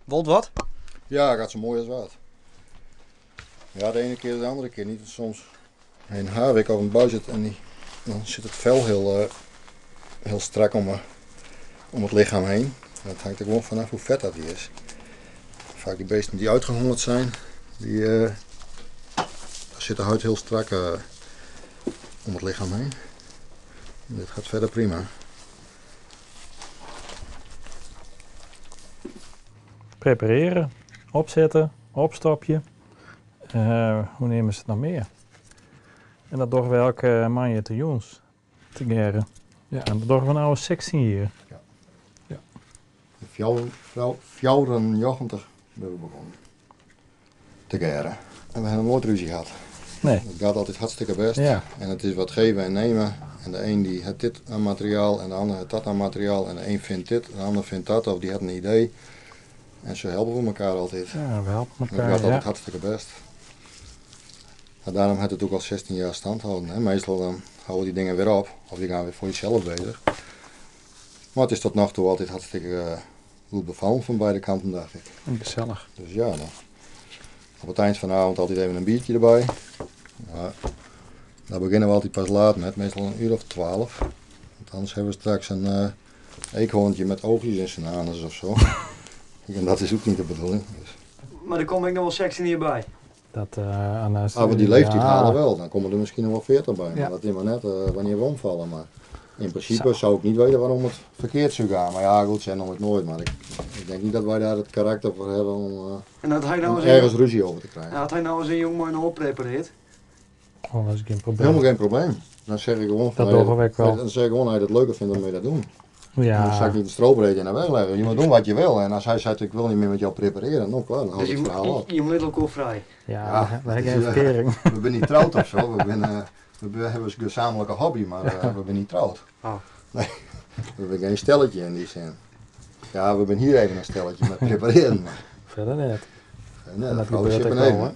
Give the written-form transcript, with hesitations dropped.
Wolt wat? Ja, gaat zo mooi als wat. Ja, de ene keer de andere keer niet. Soms een havik of een buizerd en die, dan zit het vel heel, eh, heel strak om, eh, om het lichaam heen. Dat hangt er gewoon vanaf hoe vet dat die is. Vaak die beesten die uitgehongerd zijn, die, uh, daar zit de huid heel strak om het lichaam heen. En dit gaat verder prima. Prepareren, opzetten, opstopje. Hoe nemen ze het nog meer? En dat doen we elke maand te jons te geren. Ja, en dat doen we nou al 16 jaar. Ja. Ja. 94 ben we begonnen te geren. En we hebben nooit ruzie gehad. Nee. Het gaat altijd hartstikke best. Ja. En het is wat geven en nemen. En de een die heeft dit aan materiaal en de ander heeft dat aan materiaal. En de een vindt dit, de ander vindt dat of die heeft een idee. En zo helpen we elkaar altijd. Ja, we helpen Het elkaar. gaat altijd Ja. hartstikke best. Ja, daarom heeft het ook al 16 jaar stand houden. Hè. Meestal dan houden die dingen weer op. Of die gaan weer voor jezelf bezig. Maar het is tot nog toe altijd hartstikke goed bevallen van beide kanten, dacht ik. En gezellig. Dus ja, dan op het eind van de avond altijd even een biertje erbij. Maar daar beginnen we altijd pas laat met, meestal een uur of 12. Want anders hebben we straks een eekhoorntje met oogjes in zijn anus of zo. En dat is ook niet de bedoeling. Dus. Maar er kom ik nog wel 16 jaar bij. Dat, aan Ah, maar die leeftijd ja. halen wel. Dan komen er misschien nog wel 40 bij. Maar Ja. dat is maar net wanneer we omvallen. Maar in principe Zo. zou ik niet weten waarom het verkeerd zou gaan. Maar ja, goed, zeg nog het nooit. Maar ik denk niet dat wij daar het karakter voor hebben En dat hij nou om eens ergens een, ruzie over te krijgen. had hij nou eens een jongen een hoop prepareert? Oh, dat is geen probleem. Helemaal geen probleem. Dan zeg ik gewoon van, Dat doen we ook wel. Dan zeg ik gewoon dat je het leuker vindt om mee dat doen. Ja. Dan zou ik niet een strobreedje naar wegleggen. Je moet doen wat je wil. En als hij zegt ik wil niet meer met jou prepareren, dan klaar, dan houdt Dus het je, verhaal op. je, je moet elkaar vrij. Ja, Ja, daar heb het ik is, geen verkering. We zijn niet trouwd of zo. We hebben een gezamenlijke hobby, maar we zijn niet trouwd. Oh. Nee, we zijn geen stelletje in die zin. Ja, we zijn hier even een stelletje met prepareren. Maar, Verder net. nee, En dat vrouw gebeurt zit ook beneden. wel, hè?